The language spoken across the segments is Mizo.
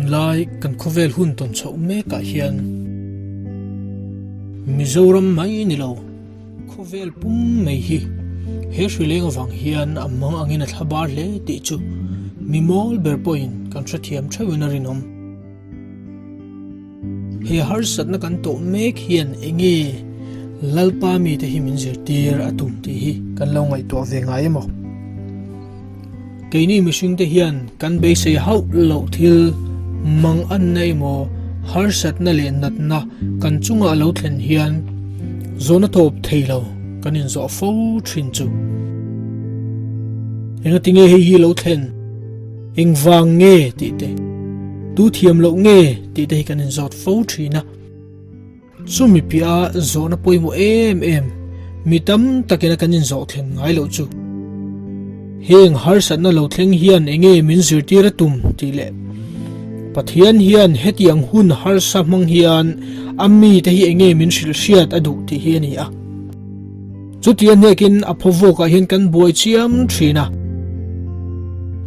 Tunlai kan khawvel hun tawn chhoh mekah hian Mizoram mai ni lo khawvel pum mai hi he hrileng avang hian a mang angin a thla bar hle tih chu mi mawl ber pawhin kan hrethiam theuhin a rinawm. He harsatna kan tawh mek hian enge Lalpa mite hi min zirtir a tum tih hi kan lo ngaihtuah ve ngai emaw? Keini mihringte hian kan beisei hauh loh thil mang anna emaw harsatna leh natna kan chungah a lo thlen hian zawhna tawp thei lo kan inzawh fo thin chu. Engatinge hei hi lo thlen? Engvang nge tih te, tu thiam loh nge tih te hi kan inzawt fo thin a. Chumi piah a zawhna pawimawh em em, mi tam takin a kan inzawh thlen ngai loh chu. Heng harsatna lo thleng hian enge min zirtir a tum tih leh Pathian hian hetiang hun harsa hmang hian a mite hi enge min hrilh hriat a duh tih hi a ni a. Chutia hnekin a phawvawkah hian kan buai chiam thin a.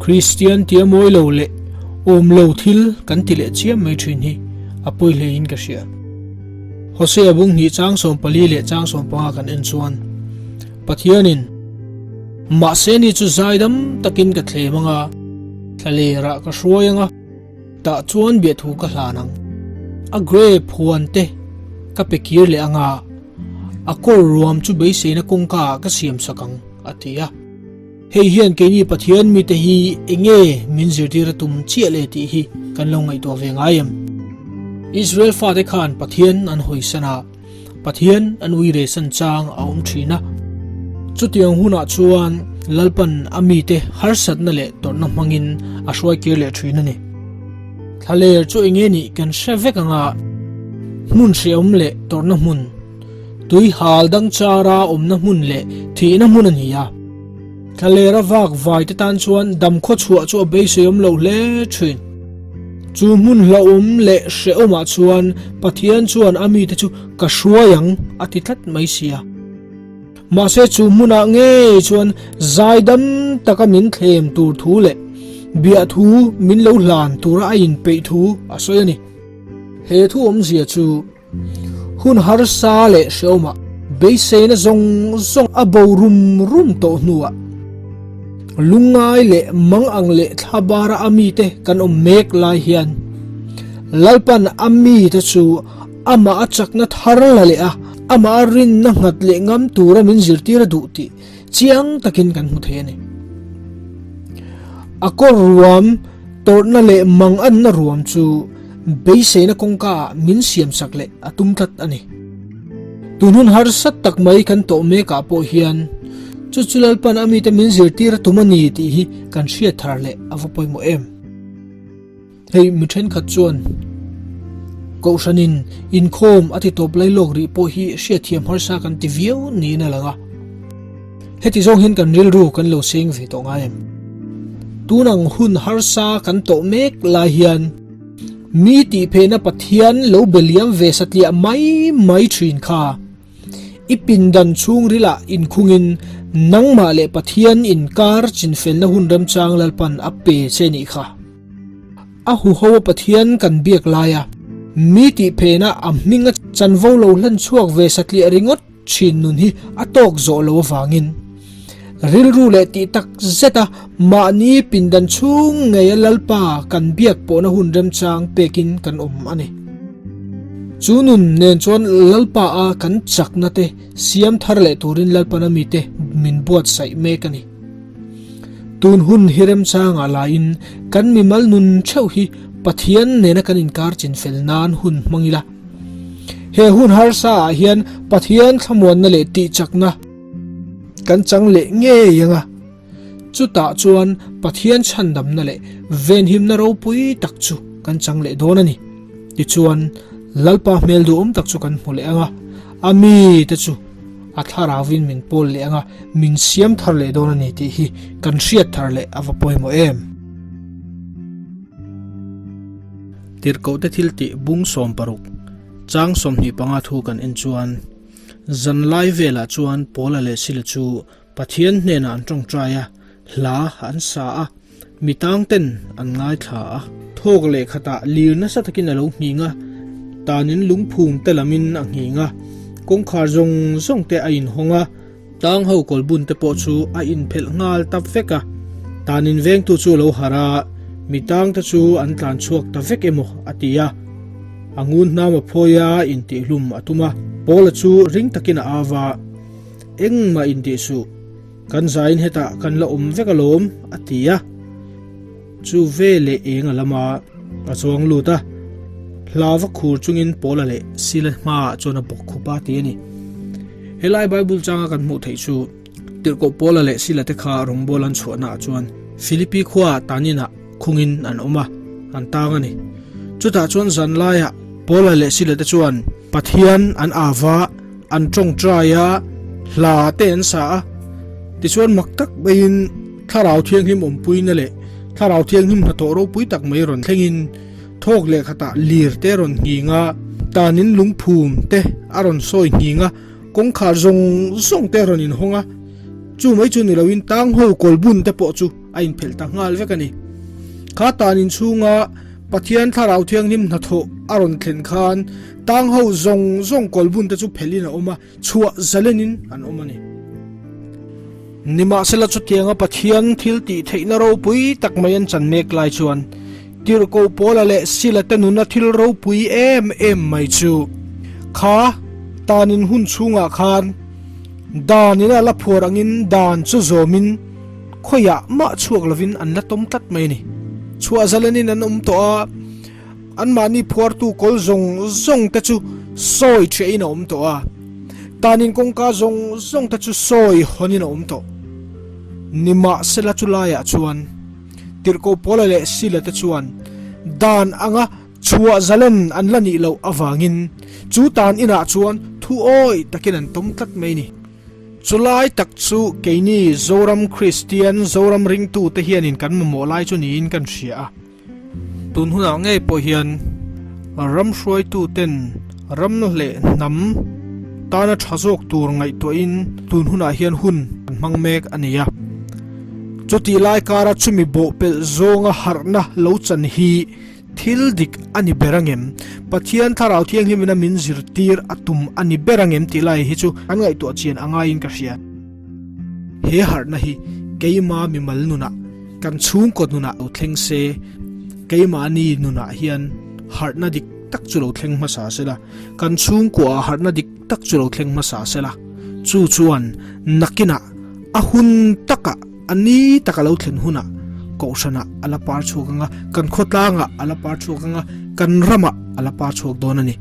Kristian tia mawi lo leh awm lo thil kan ti leh chiam mai thin hi a pawi hlein ka hria. Hosea bung hnih chang 14 leh chang 15 kan en chuan Pathianin, Mahse ni chu zaidam takin ka thlem anga, thlalerah ka hruai anga, Tah chuan biahthu ka hlan ang. A grape huan te ka pe kir leh anga, a kawr ruam chu beiseina kawngka ah ka siam sak ang, a ti a. Hei hian keini Pathian mite hi enge min zirtir a tum chiah le tih hi kan lo ngaihtuah ve ngai em? Israel fate khan Pathian an hawisan a, Pathian an ui rehsan chang a awm thin a. Chutiang hunah chuan Lalpan a mite harsatna leh tawrhna hmangin a hruai kir leh thin a ni. Thlaler chu enge nih kan hre vek anga hmun hreawm leh tawrhna hmun, tui hal dang chara awmna hmun leh thihna hmun a ni a. Thlalera vak vai te tan chuan damkhaw chhuah chu a beiseiawm lo hle thin. Chu hmun hlauhawm leh hrehawmah chuan Pathian chuan a mite chu ka hruai ang a ti tlat mai sia. Mahse chu hmunah ngei chuan zaidam taka min thlem tur thu leh biahthu min lo hlan tura a inpeih thu a sawi a ni. He thu awmzia chu Hun harsa leh hrehawmah beiseina zawng zawng a bo rum rum tawh hnuah lungngai leh mang ang leh thla bara a mite kan awm mek lai hian Lalpan a mite chu amah a chakna thar la leh a, amah a rinna nghat leh ngam tura min zirtir a duh tih chiang takin kan hmu thei a ni. A kawr ruam tawrhna leh mang anna ruam chu Beiseina kawngka ah min siam sak leh a tum tlat a ni. Tun hun harsat tak mai kan tawh mek ah pawh hian chu chu Lalpan a mite min zirtir a tum a ni tih hi kan hriat thar leh a va pawimawh em. Hei mi thenkhat chuan Kohhranin inkhawm a ti tawp lai lawk rih pawh hi hriatthiam harsa kan ti viau niin a lang a. Heti zawng hian kan rilru kan lo seng ve tawh ngai em? Tun ang hun harsa kan tawh mek lai hian mi tih phehna Pathian lo be liam ve satliah mai mai thin kha. I pindan chhungrilah inkhungin nangmah leh Pathian inkar chinfelna hun remchang Lalpan a pe che nih kha. A huho a Pathian kan biak laia mi tih phehna a hminga chanvo lo hlan chhuak ve satliah ringawt Thin nun hi a tawk zawh lo avangin rilru leh tih tak zeta mahni pindan chhung ngeia Lalpa kan biak pawhna hun remchang pekin kan awm a ni. Chu nun nen chuan Lalpa a kan chakna te siam thar leh turin Lalpana mite min buatsaih mek a ni. Tun hun hi remchangah laiin kan mimal nun theuh hi Pathian nena kan inkar chinfel nan hun hmang ila. He hun harsa ah hian Pathian thlamuanna leh tihchakna kan chang leh ngei ang a, chutah chuan Pathian chhandamna leh venhimna ropui tak chu kan chang leh dawn a ni. Tichuan, Lalpa hmel duhawm tak chu kan hmu leh ang a, a mite chu a thlarauvin min pawl leh ang a, min siam thar leh dawn a ni tih hi kan hriat thar leh a va pawimawh em. Tirhkohte thil tih bung 60, chang 25 thu kan en chuan, Zan lai velah chuan Paula leh Sila chu Pathian hnenah an tawngtai a, hla an sa a, mi tangten an ngaithla a. Thawk leh khatah lir nasa takin a lo nghing a, tanin lungphum te lamin a nghing a, kawngkhar zawng zawng te a inhawng a, tang ho kawlbun te pawh chu a inphelh nghal ta vek a. Tanin vengtu chu a lo harh a, mi tang te chu an tlan chhuak ta vek emaw a ti a. A ngun hnam a phawi a, intihhlum a tum a. Paula chu ring takin a au a, Engmah intih suh, kan zain hetah kan la awm vek alawm, a ti a. Chu ve leh eng a lam a, a chuang lut a, hlava khur chungin Paula leh Sila hmaah chuan a bawk khup a ti a ni. Helai Bible changa kan hmuh theih chu Tirhkoh Paula leh Sila te kha rawngbâwl an chhuahnaah chuan Philippi khuaah taninah khungin an awm a, an tang a ni. Chutah chuan zanlaiah Paula leh Sila te chuan Pathian an ava, an tawngtai a, hla te an sa a. Tichuan mak tak maiin Thlarau Thianghlim awmpuina leh Thlarau Thianghlim hnathawh ropui tak mai rawn thlengin thawk leh khatah lir te rawn nghing a, tanin lungphum te a rawn sawi nghing a, kawngkhar zawng zawng te a rawn inhawng a, chu mai chu ni loin tangho kawlbun te pawh chu a inphelh ta nghal vek a ni. Kha tanin chhunga Pathian Thlarau Thianghlim hnathawh a rawn thlen khan tangho zawng zawng kawlbun te chu phelhin a awm a, chhuah zalenin an awm a ni. Nimahsela chutianga Pathian thil tih theihna ropui tak mai an chan mek lai chuan Tirhkoh Paula leh Sila te nuna thil ropui em em mai chu kha tanin hun chhungah khan danin a la phuar angin dan chu zawmin khawiah mah chhuak lovin an la tawm tlat mai a ni. Chhuah zalenin an awm tawh a. Anmahni phuartu kawl zawng zawng te chu sawi ṭhiahin a awm tawh a, tanin kawngka zawng zawng te chu sawi hawnin a awm tawh. Nimahsela chu laiah chuan Tirhkoh Paula leh Sila te chuan dan anga chhuah zalen an la nih loh avangin chu tan inah chuan thu awi takin an tawm tlat mai a ni. Chulai tak chu keini Zoram Kristian, Zoram ringtute hianin kan mamawh lai chu niin kan hria a. Tun hunah ngei pawh hian ram hruaituten ram leh hnam tana tha zawk tur ngaihtuahin tun hunah hian hun an hmang mek a ni a. Chutih lai kara chumi bawhpelh zawnga harhna lo chan hi thil dik a ni ber angem? Pathian Thlarau Thianghlimina min zirtir a tum a ni ber angem tih lai hi chu kan ngaihtuah chian a ngaiin ka hria. He harhna hi keima mimal nunah, kan chhungkaw nunah lo thleng se, keimahni nunah hian harhna dik tak chu lo thleng hmasa se la, kan chhungkuaah harhna dik tak chu lo thleng hmasa se la, chu chuan nakinah a hun takah, a ni taka lo thlen hunah kohhranah a la par chhuak ang a, kan khawtlangah a la par chhuak ang a, kan ramah a la par chhuak dawn a ni.